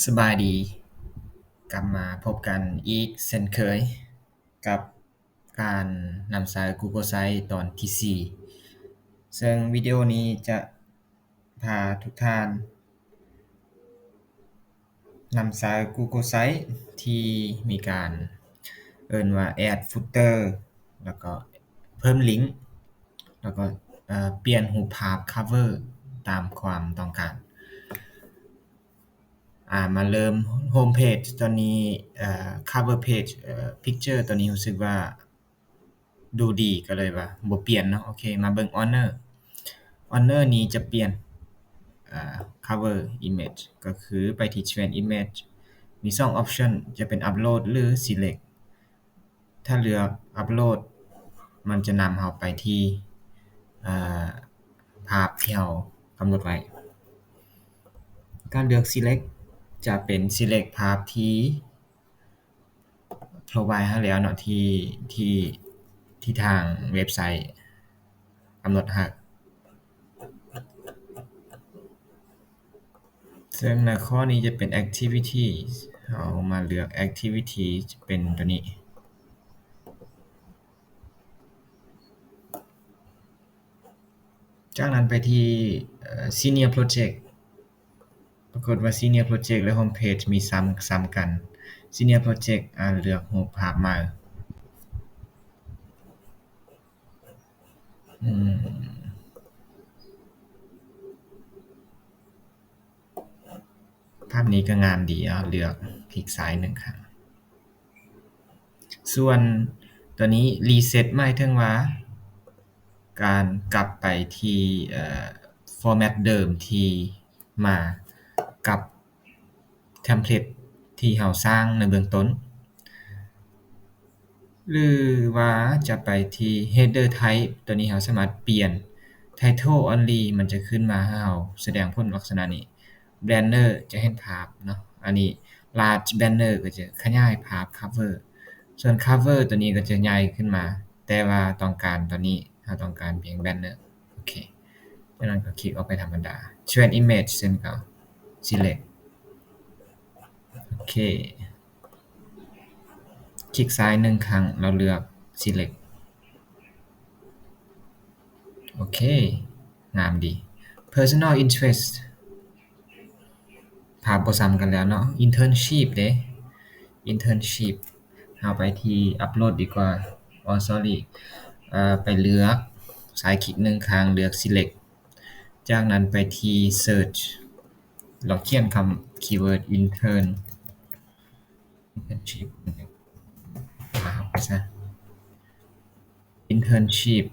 ສະບາຍດີ ກັບມາພົບກັນອີກເຊັ່ນເຄີຍ ກັບການນຳໃຊ້ Google Sites ຕອນທີສີ່ ເຊິ່ງວິດີໂອນີ້ຈະພາທຸກທ່ານ ນຳໃຊ້ Google Sites ທີ່ມີການເອີ້ນວ່າ add footer ແລ້ວກໍເພີ່ມລິ້ງ ແລ້ວກໍ ເອີ ປ່ຽນຮູບພາບ cover ຕາມຄວາມຕ້ອງການ. ອາ ມາເລີ່ມ home page ຕອນນີ້ ເອີ cover page ເອີ picture ຕອນນີ້ຮູ້ສຶກວ່າ ດູດີ ກໍເລີຍວ່າບໍ່ປ່ຽນເນາະ. ໂອເຄ ມາເບິ່ງ honor honor ນີ້ຈະປ່ຽນ ເອີ cover image ກໍຄືໄປທີ່ change image ມີສອງ option ຈະເປັນ upload ຫຼື select. ຖ້າເລືອກ upload ມັນຈະນຳເຮົາໄປທີ່ ເອີ ພາບທີ່ເຮົາກຳນົດໄວ້. ການເລືອກ select ຈະເປັນ select ພາບທີ່ provide ໃຫ້ແລ້ວເນາະ ທີ່ ທີ່ ທີ່ທາງເວັບໄຊກຳນົດໃຫ້. ເຊິ່ງໃນຂໍ້ນີ້ຈະເປັນ activity ເຮົາມາເລືອກ activity ຈະເປັນຕົວນີ້. ຈາກນັ້ນໄປທີ່ ເອີ Senior Project ປາກົດວ່າ Senior Project ແລະ Home Page ມີຊ້ຳ ຊ້ຳກັນ. Senior Project ອາ ເລືອກຮູບພາບໃໝ່. ອືມ ພາບນີ້ກໍງາມດີ. ເອົາ ເລືອກ ຄລິກຊ້າຍໜຶ່ງຄັ້ງ. ສ່ວນຕົວນີ້ reset ໝາຍເຖິງວ່າ ການກັບໄປທີ່ ເອີ format ເດີມທີ່ມາກັບ template ທີ່ເຮົາສ້າງໃນເບື້ອງຕົ້ນ ຫຼືວ່າຈະໄປທີ່ header type ຕົວນີ້ເຮົາສາມາດປ່ຽນ title only ມັນຈະຂຶ້ນມາໃຫ້ເຮົາສະແດງຜົນລັກສະນະນີ້. Banner ຈະເຫັນພາບເນາະ ອັນນີ້ large banner ກໍຈະຂະຫຍາຍພາບ cover ສ່ວນ cover ຕົວນີ້ກໍຈະໃຫຍ່ຂຶ້ນມາ ແຕ່ວ່າຕ້ອງການຕອນນີ້ເຮົາຕ້ອງການພຽງ banner. ໂອເຄ ຈາກນັ້ນກໍຄລິກອອກໄປທຳມະດາ. Change image ເຊັ່ນເກົ່າ select. ໂອເຄ ຄລິກຊ້າຍໜຶ່ງຄັ້ງ ແລ້ວເລືອກ select. ໂອເຄ ງາມດີ. Personal interest ພາບບໍ່ຊ້ຳກັນແລ້ວເນາະ. Internship ເດ້ internship ເຮົາໄປທີ່ upload ດີກວ່າ. ອໍ sorry ເອີ ໄປເລືອກ ຊ້າຍຄລິກໜຶ່ງຄັ້ງ ເລືອກ select. ຈາກນັ້ນໄປທີ່ search ລອງຂຽນຄຳ keyword intern internship ມາເອົາໄປຊະ internship.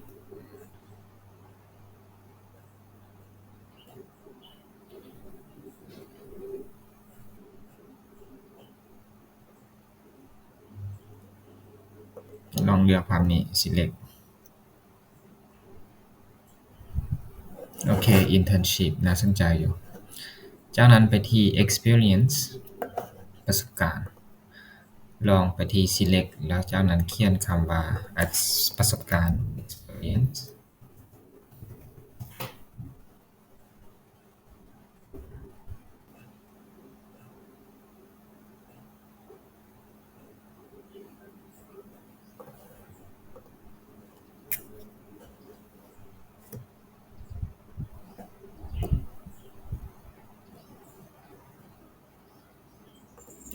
ລອງເລືອກພາບນີ້ select. ໂອເຄ internship ໜ້າສົນໃຈຢູ່. ຈາກນັ້ນໄປທີ່ experience ປະສົບການ. ລອງໄປທີ່ select ແລ້ວຈາກນັ້ນຂຽນຄຳວ່າ ປະສົບການ experience.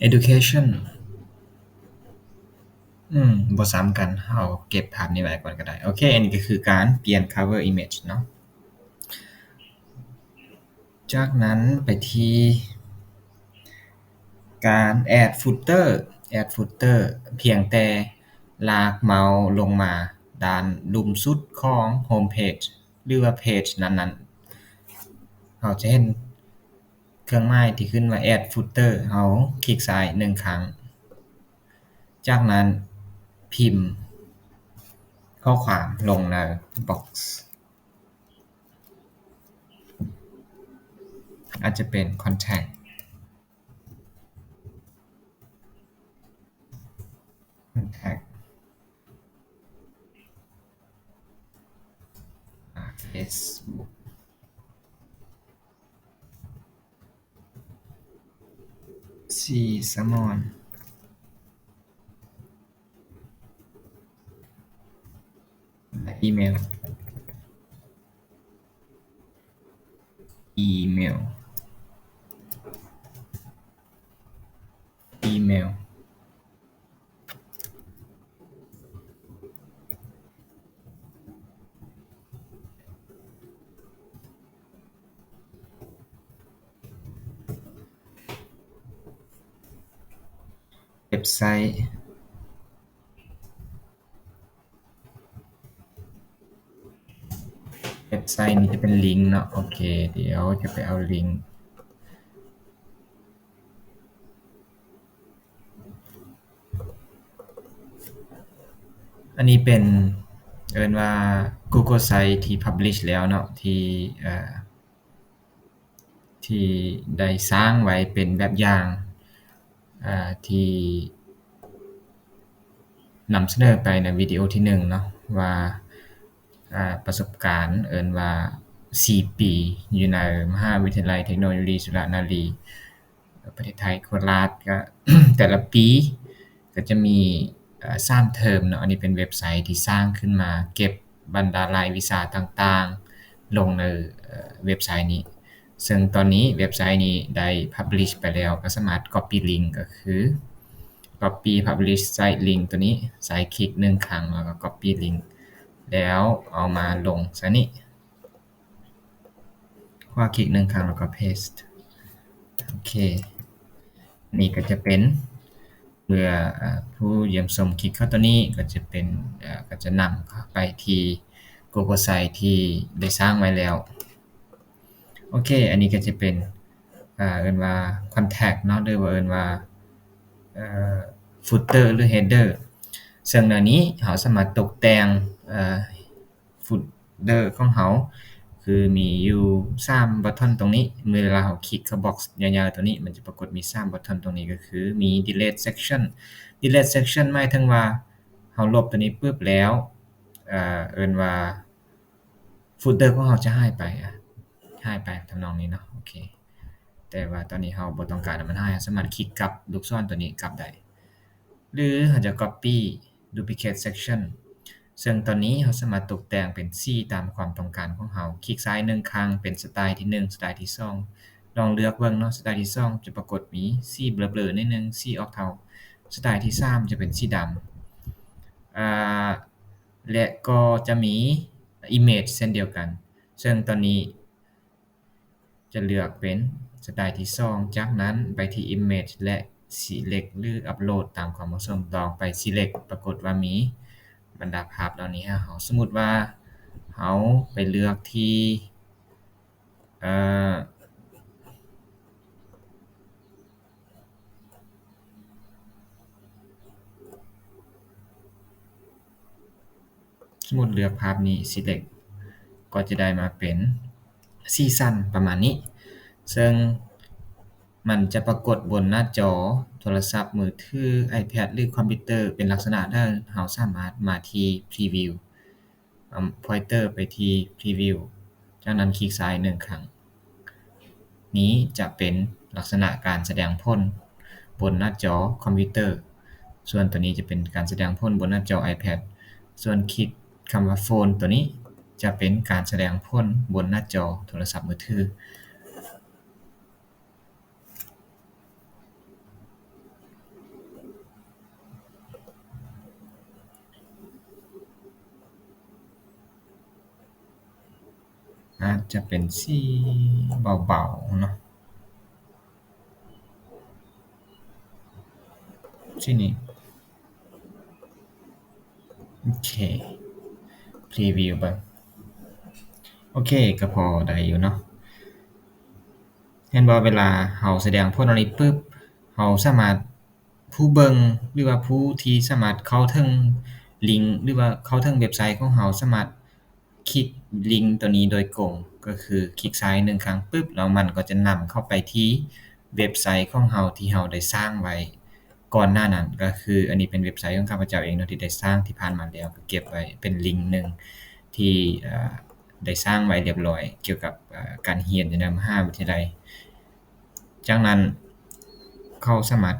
Education ອືມ ບໍ່ຊ້ຳກັນ ເຮົາເກັບພາບນີ້ໄວ້ກ່ອນກໍໄດ້. ໂອເຄ ອັນນີ້ກໍຄືການປ່ຽນ cover image ເນາະ. ຈາກນັ້ນໄປທີ່ການ add footer. Add footer ພຽງແຕ່ລາກເມົາລົງມາດ້ານລຸ່ມສຸດຂອງ home page ຫຼືວ່າ page ນັ້ນໆ ເຮົາຈະເຫັນເຄື່ອງໝາຍທີ່ຂຶ້ນວ່າ add footer ເຮົາຄລິກຊ້າຍໜຶ່ງຄັ້ງ. ຈາກນັ້ນພິມຂໍ້ຄວາມລົງໃນ box ອາດຈະເປັນ contact contact Facebook. ຊີສະໝອນ ອີເມວ ອີເມວ ອີເມວ. ເວັບໄຊ ເວັບໄຊນີ້ຈະເປັນລິງເນາະ. ໂອເຄ ດຽວຈະໄປເອົາລິງ. ອັນນີ້ເປັນ ເອີ້ນວ່າ Google Site ທີ່ publish ແລ້ວເນາະ ທີ່ ເອີ ທີ່ໄດ້ສ້າງໄວ້ເປັນແບບຢ່າງ ເອີ ທີ່ນຳສະເໜີໄປໃນວິດີໂອທີໜຶ່ງເນາະ ວ່າ ເອີ ປະສົບການ ເອີ້ນວ່າ ສີ່ປີ ຢູ່ໃນມະຫາວິທະຍາໄລເທັກໂນໂລຢີສຸລະນາລີ ປະເທດໄທ ໂຄລາດ. ກໍ ແຕ່ລະປີກໍຈະມີ ເອີ ສາມເທີມເນາະ. ອັນນີ້ເປັນເວັບໄຊທີ່ສ້າງຂຶ້ນມາເກັບບັນດາລາຍວິຊາຕ່າງໆລົງໃນ ເອີ ເວັບໄຊນີ້ ເຊິ່ງຕອນນີ້ເວັບໄຊນີ້ໄດ້ publish ໄປແລ້ວ ກໍສາມາດ copy link ກໍຄື copy publish site link ຕົວນີ້ ໃສ່ຄລິກໜຶ່ງຄັ້ງ ແລ້ວກໍ copy link ແລ້ວເອົາມາລົງໃສ່ນີ້. ຂວາຄລິກໜຶ່ງຄັ້ງ ແລ້ວກໍ paste. ໂອເຄ ນີ້ກໍຈະເປັນ ເມື່ອ ເອີ ຜູ້ຢ້ຽມຊົມຄລິກເຂົ້າຕົວນີ້ ກໍຈະເປັນ ເອີ ກໍຈະນຳເຂົ້າໄປທີ່ Google Site ທີ່ໄດ້ສ້າງໄວ້ແລ້ວ. ໂອເຄ ອັນນີ້ກໍຈະເປັນ ເອີ ເອີ້ນວ່າ content ເນາະ ຫຼືວ່າເອີ້ນວ່າ ເອີ footer ຫຼື header ເຊິ່ງໃນນີ້ເຮົາສາມາດຕົກແຕ່ງ ເອີ footer ຂອງເຮົາ ຄືມີຢູ່ສາມ button ຕົງນີ້. ເມື່ອເວລາເຮົາຄລິກເຂົ້າ box ຍາວໆຕົວນີ້ ມັນຈະປາກົດມີສາມ button ຕົງນີ້ ກໍຄືມີ delete section. Delete section ໝາຍເຖິງວ່າເຮົາລົບຕົວນີ້ປຶບແລ້ວ ເອີ ເອີ້ນວ່າ footer ຂອງເຮົາຈະຫາຍໄປ ອະ ຫາຍໄປ ທຳນອງນີ້ເນາະ. ໂອເຄ ແຕ່ວ່າຕອນນີ້ເຮົາບໍ່ຕ້ອງການໃຫ້ມັນຫາຍ ເຮົາສາມາດຄລິກກັບລູກສອນຕົວນີ້ກັບໄດ້ ຫຼືເຮົາຈະ copy duplicate section ເຊິ່ງຕອນນີ້ເຮົາສາມາດຕົກແຕ່ງເປັນສີຕາມຄວາມຕ້ອງການຂອງເຮົາ. ຄລິກຊ້າຍໜຶ່ງຄັ້ງເປັນສະໄຕທີ່ໜຶ່ງ ສະໄຕທີ່ສອງ ລອງເລືອກເບິ່ງເນາະ. ສະໄຕທີ່ສອງຈະປາກົດມີສີເບລີໆໜ້ອຍໜຶ່ງ ສີອອກເທົາ. ສະໄຕທີ່ສາມຈະເປັນສີດຳ ອາ ແລະກໍຈະມີ image ເຊັ່ນດຽວກັນ ເຊິ່ງຕອນນີ້ຈະເລືອກເປັນສະໄຕທີ່ສອງ ຈາກນັ້ນໄປທີ່ image ແລະ select ຫຼື upload ຕາມຄວາມເໝາະສົມ. ລອງໄປ select ປາກົດວ່າມີບັນດາພາບເຫຼົ່ານີ້ໃຫ້ເຮົາ. ສົມມຸດວ່າເຮົາໄປເລືອກທີ່ ເອີ ສົມມຸດເລືອກພາບນີ້ select ກໍຈະໄດ້ມາເປັນສີສັນປະມານນີ້ ເຊິ່ງມັນຈະປາກົດບົນໜ້າຈໍໂທລະສັບມືຖື, iPad ຫຼື ຄອມພິວເຕີເປັນລັກສະນະໃດ. ເຮົາສາມາດມາທີ່ preview ອາ pointer ໄປທີ່ preview ຈາກນັ້ນຄລິກຊ້າຍໜຶ່ງຄັ້ງ. ນີ້ຈະເປັນລັກສະນະການສະແດງຜົນບົນໜ້າຈໍຄອມພິວເຕີ, ສ່ວນຕົວນີ້ຈະເປັນການສະແດງຜົນບົນໜ້າຈໍ iPad, ສ່ວນຄລິກຄຳວ່າ phone ຕົວນີ້ຈະເປັນການສະແດງຜົນບົນໜ້າຈໍໂທລະສັບມືຖື. ອາດຈະເປັນສີເບົາໆເນາະ ສີນີ້. ໂອເຄ preview ເບິ່ງ. ໂອເຄ ກໍພໍໄດ້ຢູ່ເນາະ. ເຫັນບໍ່ ເວລາເຮົາສະແດງຜົນອັນນີ້ປຶບ ເຮົາສາມາດ ຜູ້ເບິ່ງ ຫຼືວ່າຜູ້ທີ່ສາມາດເຂົ້າເຖິງລິງ ຫຼືວ່າເຂົ້າເຖິງເວັບໄຊຂອງເຮົາ ສາມາດຄລິກລິງຕົວນີ້ໂດຍກົງ, ກໍຄືຄລິກຊ້າຍໜຶ່ງຄັ້ງປຶບ ແລ້ວມັນກໍຈະນຳເຂົ້າໄປທີ່ເວັບໄຊຂອງເຮົາທີ່ເຮົາໄດ້ສ້າງໄວ້ກ່ອນໜ້ານັ້ນ. ກໍຄືອັນນີ້ເປັນເວັບໄຊຂອງຂ້າພະເຈົ້າເອງເນາະ ທີ່ໄດ້ສ້າງທີ່ຜ່ານມາແລ້ວ ກໍເກັບໄວ້ເປັນລິງໜຶ່ງທີ່ ເອີ ໄດ້ສ້າງໄວ້ລຽບລ້ອຍ ກ່ຽວກັບ ເອີ ການຮຽນຢູ່ໃນມະຫາວິທະຍາໄລ. ຈາກນັ້ນ ເຂົາສາມາດ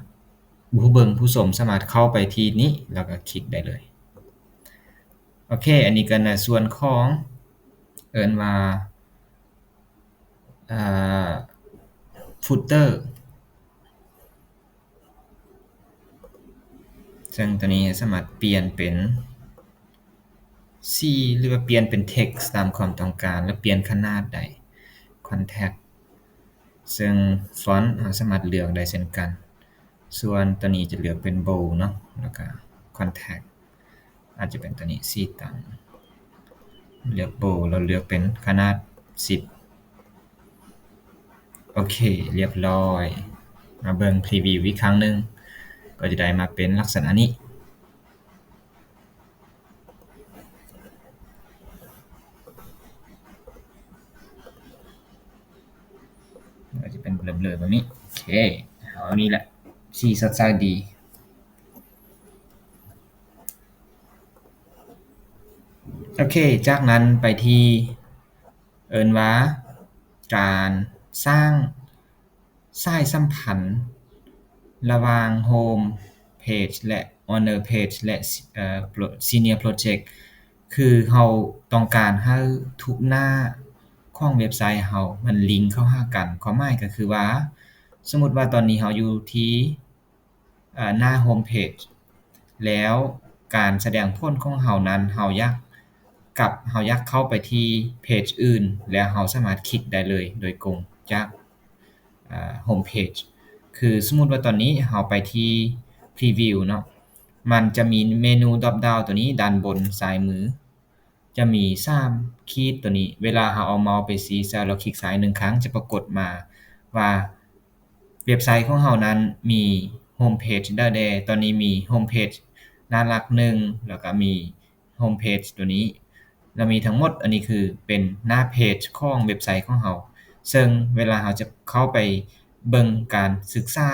ຜູ້ເບິ່ງຜູ້ຊົມສາມາດເຂົ້າໄປທີ່ນີ້ ແລ້ວກໍຄລິກໄດ້ເລີຍ. ໂອເຄ ອັນນີ້ກໍໃນສ່ວນຂອງ ເອີ້ນວ່າ ອ່າ footer ເຊິ່ງຕົວນີ້ສາມາດປ່ຽນເປັນສີ ຫຼືວ່າປ່ຽນເປັນ text ຕາມຄວາມຕ້ອງການ ແລະ ປ່ຽນຂະໜາດໄດ້. Contact ເຊິ່ງ font ເຮົາສາມາດເລືອກໄດ້ເຊັ່ນກັນ. ສ່ວນຕົວນີ້ຈະເລືອກເປັນ bold ເນາະ ແລ້ວກະ contact ອາດຈະເປັນຕົວນີ້ ສີຕັງ ເລືອກ bold ແລ້ວເລືອກເປັນຂະໜາດສິບ. ໂອເຄ ລຽບຮ້ອຍ. ມາເບິ່ງ preview ອີກຄັ້ງໜຶ່ງ ກໍຈະໄດ້ມາເປັນລັກສະນະນີ້. ກໍຈະເປັນເບລີໆແບບນີ້. ໂອເຄ ເອົານີ້ແຫຼະ ສີສົດໃສດີ. ໂອເຄ ຈາກນັ້ນໄປທີ່ເອີ້ນວ່າ ການສ້າງສາຍສຳພັນລະຫວ່າງ Home Page ແລະ Owner Page ແລະ ເອີ Senior Project ຄືເຮົາຕ້ອງການໃຫ້ທຸກໜ້າຂອງເວັບໄຊເຮົາມັນລິງເຂົ້າຫາກັນ. ຄວາມໝາຍກໍຄືວ່າ ສົມມຸດວ່າຕອນນີ້ເຮົາຢູ່ທີ່ ເອີ ໜ້າ Home Page ແລ້ວການສະແດງຜົນຂອງເຮົານັ້ນ ເຮົາຢາກກັບ ເຮົາຢາກເຂົ້າໄປທີ່ Page ອື່ນ ແລ້ວເຮົາສາມາດຄລິກໄດ້ເລີຍໂດຍກົງຈາກ ເອີ Home Page. ຄືສົມມຸດວ່າຕອນນີ້ເຮົາໄປທີ່ Preview ເນາະ ມັນຈະມີເມນູ drop down ຕົວນີ້ດ້ານບົນຊ້າຍມື ຈະມີສາມຂີດຕົວນີ້ ເວລາເຮົາເອົາເມົາສ໌ໄປຊີ້ໃສ່ ແລ້ວຄລິກຊ້າຍໜຶ່ງຄັ້ງ ຈະປາກົດມາວ່າເວັບໄຊຂອງເຮົານັ້ນມີ Home Page ໃດແດ່. ຕອນນີ້ມີ Home Page ໜ້າຫຼັກໜຶ່ງ ແລ້ວກໍມີ Home Page ຕົວນີ້ ແລ້ວມີທັງໝົດ ອັນນີ້ຄືເປັນໜ້າ Page ຂອງເວັບໄຊຂອງເຮົາ ເຊິ່ງເວລາເຮົາຈະເຂົ້າໄປເບິ່ງການສຶກສາ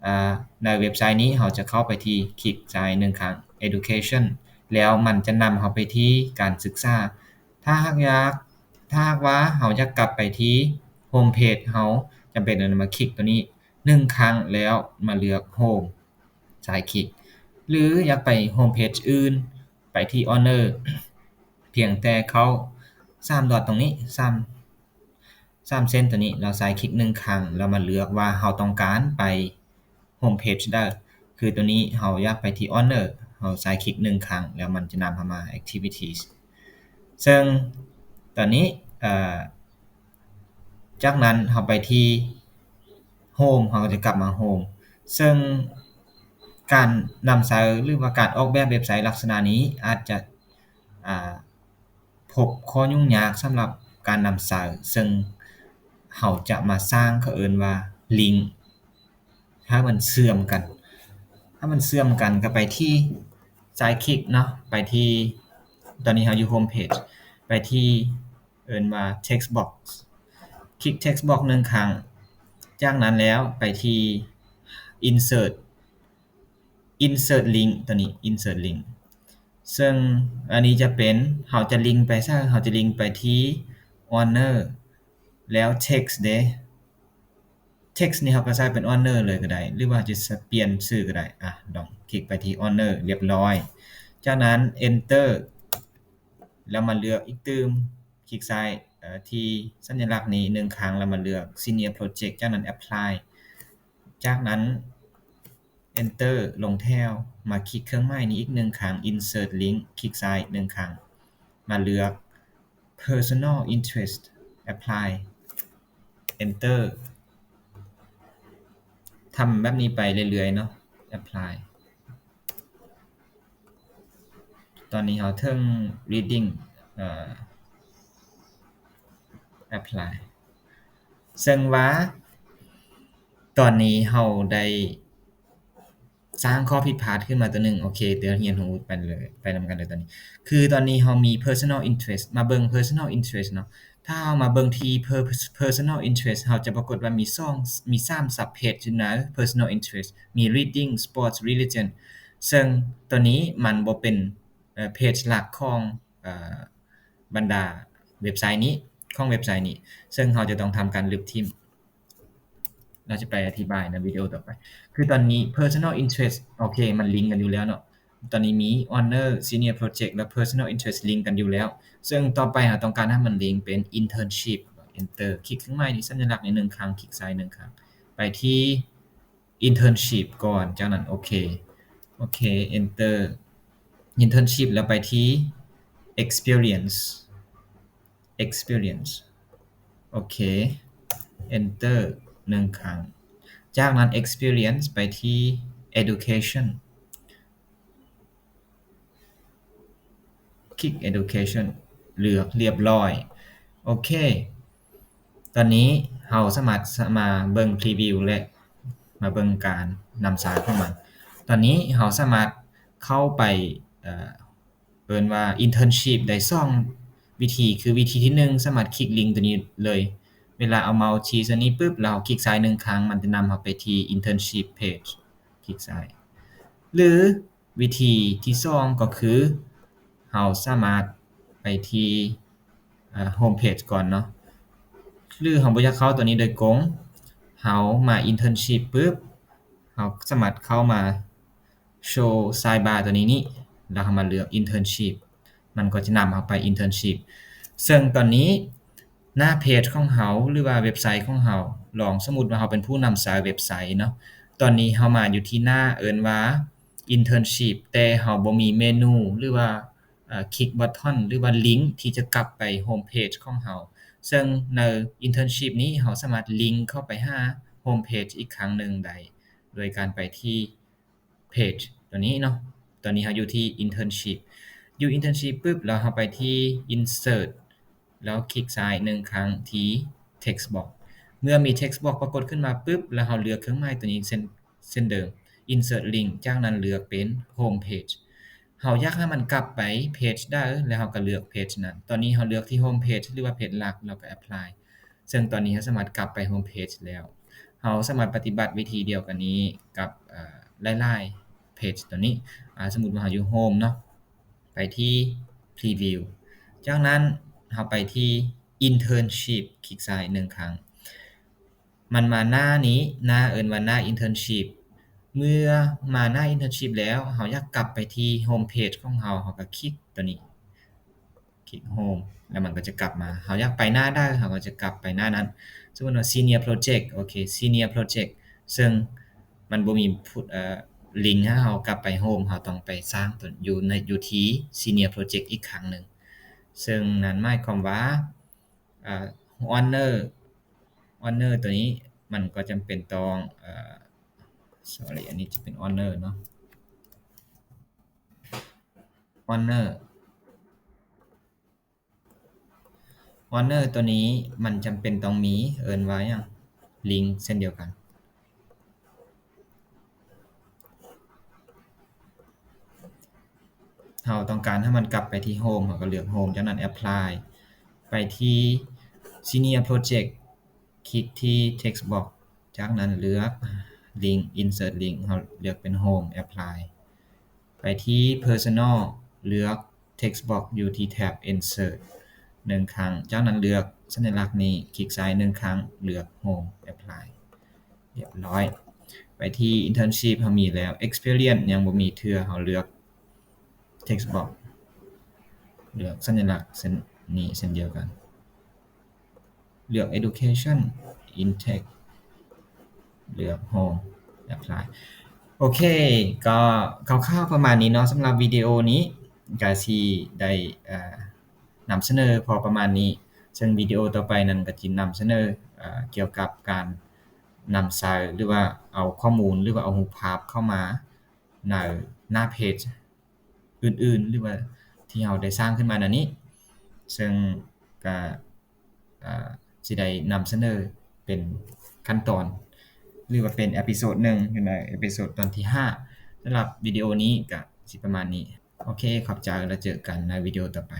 ອາ ໃນເວັບໄຊນີ້ ເຮົາຈະເຂົ້າໄປທີ່ ຄລິກຊ້າຍໜຶ່ງຄັ້ງ Education ແລ້ວມັນຈະນຳເຮົາໄປທີ່ການສຶກສາ. ຖ້າຫາກຢາກ ຖ້າຫາກວ່າເຮົາຢາກກັບໄປທີ່ Home Page ເຮົາຈຳເປັນຕ້ອງມາຄລິກຕົວນີ້ໜຶ່ງຄັ້ງ ແລ້ວມາເລືອກ Home ຊ້າຍຄລິກ ຫຼືຢາກໄປ Home Page ອື່ນ ໄປທີ່ Owner ພຽງແຕ່ເຂົ້າສາມດອດຕົງນີ້ ສາມ ສາມເສັ້ນຕົວນີ້ ແລ້ວຊ້າຍຄລິກໜຶ່ງຄັ້ງ ແລ້ວມາເລືອກວ່າເຮົາຕ້ອງການໄປ Home Page ໃດ. ຄືຕົວນີ້ເຮົາຢາກໄປທີ່ Owner ເຮົາຊ້າຍຄລິກໜຶ່ງຄັ້ງ ແລ້ວມັນຈະນຳເຮົາມາ Activities ເຊິ່ງຕອນນີ້ ເອີ ຈາກນັ້ນເຮົາໄປທີ່ Home ເຮົາກໍຈະກັບມາ Home ເຊິ່ງການນຳໃຊ້ ຫຼືວ່າການອອກແບບເວັບໄຊລັກສະນະນີ້ອາດຈະ ອາ ພົບຂໍ້ຫຍຸ້ງຍາກສຳລັບການນຳໃຊ້ ເຊິ່ງເຮົາຈະມາສ້າງ ເຂົາເອີ້ນວ່າລິງ ໃຫ້ມັນເຊື່ອມກັນ ໃຫ້ມັນເຊື່ອມກັນ ກໍໄປທີ່ຊ້າຍຄລິກເນາະ ໄປທີ່ ຕອນນີ້ເຮົາຢູ່ Home Page ໄປທີ່ເອີ້ນວ່າ Text Box ຄລິກ Text Box ໜຶ່ງຄັ້ງ ຈາກນັ້ນແລ້ວໄປທີ່ Insert Insert Link ຕົວນີ້ Insert Link ເຊິ່ງອັນນີ້ຈະເປັນ ເຮົາຈະລິງໄປໃສ? ເຮົາຈະລິງໄປທີ່ Owner ແລ້ວ Text ເດ Text ນີ້ເຮົາກໍໃສ່ເປັນ Owner ເລີຍກໍໄດ້ ຫຼືວ່າຈະປ່ຽນຊື່ກໍໄດ້. ອາ ລອງຄລິກໄປທີ່ Owner ລຽບຮ້ອຍ ຈາກນັ້ນ Enter ແລ້ວມາເລືອກອີກຕື່ມ ຄລິກຊ້າຍ ເອີ ທີ່ສັນຍະລັກນີ້ໜຶ່ງຄັ້ງ ແລ້ວມາເລືອກ Senior Project ຈາກນັ້ນ Apply ຈາກນັ້ນ Enter ລົງແຖວ ມາຄລິກເຄື່ອງໝາຍນີ້ອີກໜຶ່ງຄັ້ງ Insert Link ຄລິກຊ້າຍໜຶ່ງຄັ້ງ ມາເລືອກ Personal Interest Apply Enter ທຳແບບນີ້ໄປເລື້ອຍໆເນາະ Apply ຕອນນີ້ເຮົາເຖິງ Reading ເອີ Apply ເຊິ່ງວ່າຕອນນີ້ເຮົາໄດ້ ສ້າງຂໍ້ຜິດພາດຂຶ້ນມາຕົວໜຶ່ງ. ໂອເຄ ດຽວຮຽນຮູ້ໄປເລີຍ ໄປນຳກັນເລີຍຕອນນີ້. ຄືຕອນນີ້ເຮົາມີ Personal Interest ມາເບິ່ງ Personal Interest ເນາະ. ຖ້າເຮົາມາເບິ່ງທີ່ Per- Personal Interest ເຮົາຈະປາກົດວ່າມີສອງ ມີສາມ Sub Page ຢູ່ໃນ Personal Interest ມີ Reading Sports Religion ເຊິ່ງຕົວນີ້ມັນບໍ່ເປັນ ເອີ Page ຫຼັກຂອງ ເອີ ບັນດາເວັບໄຊນີ້ ຂອງເວັບໄຊນີ້ ເຊິ່ງເຮົາຈະຕ້ອງທຳການລຶບຖິ້ມ. ລາວຈະໄປອະທິບາຍໃນວິດີໂອຕໍ່ໄປ. ຄືຕອນນີ້ Personal Interest ໂອເຄ ມັນລິງກັນຢູ່ແລ້ວເນາະ. ຕອນນີ້ມີ Honor Senior Project ແລະ Personal Interest ລິງກັນຢູ່ແລ້ວ. ເຊິ່ງຕໍ່ໄປເຮົາຕ້ອງການໃຫ້ມັນລິງເປັນ Internship. Enter ຄລິກເຄື່ອງໝາຍນີ້ ສັນຍະລັກນີ້ໜຶ່ງຄັ້ງ, ຄລິກຊ້າຍໜຶ່ງຄັ້ງ ໄປທີ່ Internship ກ່ອນ, ຈາກນັ້ນ ໂອເຄ ໂອເຄ Enter Internship ແລ້ວໄປທີ່ Experience Experience ໂອເຄ Enter ໜຶ່ງຄັ້ງ. ຈາກນັ້ນ Experience ໄປທີ່ Education ຄລິກ Education ເລືອກຮຽບຮ້ອຍ. ໂອເຄ ຕອນນີ້ເຮົາສາມາດ ສາມາດເບິ່ງ preview ແລະ ມາເບິ່ງການນຳໃຊ້ຂອງມັນ. ຕອນນີ້ເຮົາສາມາດເຂົ້າໄປ ເອີ ເອີ້ນວ່າ Internship ໄດ້ສອງວິທີ. ຄືວິທີທີໜຶ່ງ ສາມາດຄລິກລິງໂຕນີ້ເລີຍ. ເວລາເອົາເມົາຊີ້ໃສ່ນີ້ປຶບ ແລ້ວເຮົາຄລິກຊ້າຍໜຶ່ງຄັ້ງ ມັນຈະນຳເຮົາໄປທີ່ Internship Page ຄລິກຊ້າຍ. ຫຼື ວິທີທີສອງກໍຄື ເຮົາສາມາດໄປທີ່ ເອີ Home Page ກ່ອນເນາະ ຫຼື ເຮົາບໍ່ຢາກເຂົ້າຕົວນີ້ໂດຍກົງ, ເຮົາມາ Internship ປຶບ ເຮົາສາມາດເຂົ້າມາ Show Sidebar ຕົວນີ້ນີ້ ແລ້ວເຮົາມາເລືອກ Internship ມັນກໍຈະນຳເຮົາໄປ Internship. ເຊິ່ງຕອນນີ້ໜ້າເພຈຂອງເຮົາ ຫຼືວ່າເວັບໄຊຂອງເຮົາ ລອງສົມມຸດວ່າເຮົາເປັນຜູ້ນຳໃຊ້ເວັບໄຊເນາະ, ຕອນນີ້ເຮົາມາຢູ່ທີ່ໜ້າເອີ້ນວ່າ Internship ແຕ່ເຮົາບໍ່ມີເມນູ ຫຼືວ່າ ເອີ ຄລິກບັດທອນ ຫຼືວ່າລິງທີ່ຈະກັບໄປ Home Page ຂອງເຮົາ. ເຊິ່ງໃນ Internship ນີ້ເຮົາສາມາດລິງເຂົ້າໄປຫາ Home Page ອີກຄັ້ງໜຶ່ງໄດ້ ໂດຍການໄປທີ່ Page ຕົວນີ້ເນາະ. ຕອນນີ້ເຮົາຢູ່ທີ່ Internship ຢູ່ Internship ປຶບ ແລ້ວເຮົາໄປທີ່ Insert ແລ້ວຄລິກຊ້າຍໜຶ່ງຄັ້ງທີ່ Text Box. ເມື່ອມີ Text Box ປາກົດຂຶ້ນມາປຶບ ແລ້ວເຮົາເລືອກເຄື່ອງໝາຍຕົວນີ້ເຊັ່ນ ເຊັ່ນເດີມ Insert Link ຈາກນັ້ນເລືອກເປັນ Home Page. ເຮົາຢາກໃຫ້ມັນກັບໄປ Page ໃດ ແລ້ວເຮົາກໍເລືອກ Page ນັ້ນ. ຕອນນີ້ເຮົາເລືອກທີ່ Home Page ຫຼືວ່າ Page ຫຼັກ ແລ້ວກໍ Apply. ເຊິ່ງຕອນນີ້ເຮົາສາມາດກັບໄປ Home Page ແລ້ວ. ເຮົາສາມາດປະຕິບັດວິທີດຽວກັນນີ້ກັບ ເອີ ຫຼາຍໆ Page ຕົວນີ້. ອາ ສົມມຸດວ່າເຮົາຢູ່ Home ເນາະ ໄປທີ່ Preview ຈາກນັ້ນເຮົາໄປທີ່ Internship ຄລິກຊ້າຍໜຶ່ງຄັ້ງ. ມັນມາໜ້ານີ້ ໜ້າເອີ້ນວ່າໜ້າ Internship. ເມື່ອມາໜ້າ Internship ແລ້ວ ເຮົາຢາກກັບໄປທີ່ Home Page ຂອງເຮົາ ເຮົາກໍຄລິກຕົວນີ້ ຄລິກ Home ແລ້ວມັນກໍຈະກັບມາ. ເຮົາຢາກໄປໜ້າໃດ ເຮົາກໍຈະກັບໄປໜ້ານັ້ນ. ສົມມຸດວ່າ Senior Project ໂອເຄ Senior Project ເຊິ່ງມັນບໍ່ມີ ເອີ ລິງໃຫ້ເຮົາກັບໄປ Home ເຮົາຕ້ອງໄປສ້າງຕົວ ຢູ່ໃນ ຢູ່ທີ່ Senior Project ອີກຄັ້ງໜຶ່ງ. ເຊິ່ງນັ້ນໝາຍຄວາມວ່າ ອາ Honor Honor ຕົວນີ້ມັນກໍຈຳເປັນຕ້ອງ ເອີ sorry ອັນນີ້ຈະເປັນ Honor ເນາະ Honor Honor ຕົວນີ້ມັນຈຳເປັນຕ້ອງມີ ເອີ້ນວ່າຫຍັງ Link ເຊັ່ນດຽວກັນ. ເຮົາຕ້ອງການໃຫ້ມັນກັບໄປທີ່ Home ເຮົາກໍເລືອກ Home ຈາກນັ້ນ Apply ໄປທີ່ Senior Project ຄລິກທີ່ Text Box ຈາກນັ້ນເລືອກ Link Insert Link ເຮົາເລືອກເປັນ Home Apply ໄປທີ່ Personal ເລືອກ Text Box ຢູ່ທີ່ແທັບ Insert ໜຶ່ງຄັ້ງ ຈາກນັ້ນເລືອກສັນຍະລັກນີ້ ຄລິກຊ້າຍໜຶ່ງຄັ້ງ ເລືອກ Home Apply ຮຽບຮ້ອຍ. ໄປທີ່ Internship ເຮົາມີແລ້ວ Experience ຍັງບໍ່ມີເທື່ອ ເຮົາເລືອກ Text Box ເລືອກສັນຍະລັກເຊັ່ນນີ້ເຊັ່ນດຽວກັນ ເລືອກ Education Intake ເລືອກ Home Apply. ໂອເຄ ກໍຄ່າວໆປະມານນີ້ເນາະ ສຳລັບວິດີໂອນີ້ ກະຊິໄດ້ ເອີ ນຳສະເໜີພໍປະມານນີ້ ເຊິ່ງວິດີໂອຕໍ່ໄປນັ້ນກໍຈະນຳສະເໜີ ເອີ ກ່ຽວກັບການນຳໃຊ້ ຫຼືວ່າເອົາຂໍ້ມູນ ຫຼືວ່າເອົາຮູບພາບເຂົ້າມາໃນໜ້າເພຈອື່ນໆ ຫຼືວ່າທີ່ເຮົາໄດ້ສ້າງຂຶ້ນມານັ້ນນີ້ ເຊິ່ງກະ ເອີ ຊິໄດ້ນຳສະເໜີເປັນຂັ້ນຕອນ ຫຼືວ່າເປັນເອພິໂສດໜຶ່ງ ຢູ່ໃນເອພິໂສດຕອນທີຫ້າ. ສຳລັບວິດີໂອນີ້ກະຊິປະມານນີ້. ໂອເຄ ຂອບໃຈ ແລ້ວເຈີກັນໃນວິດີໂອຕໍ່ໄປ.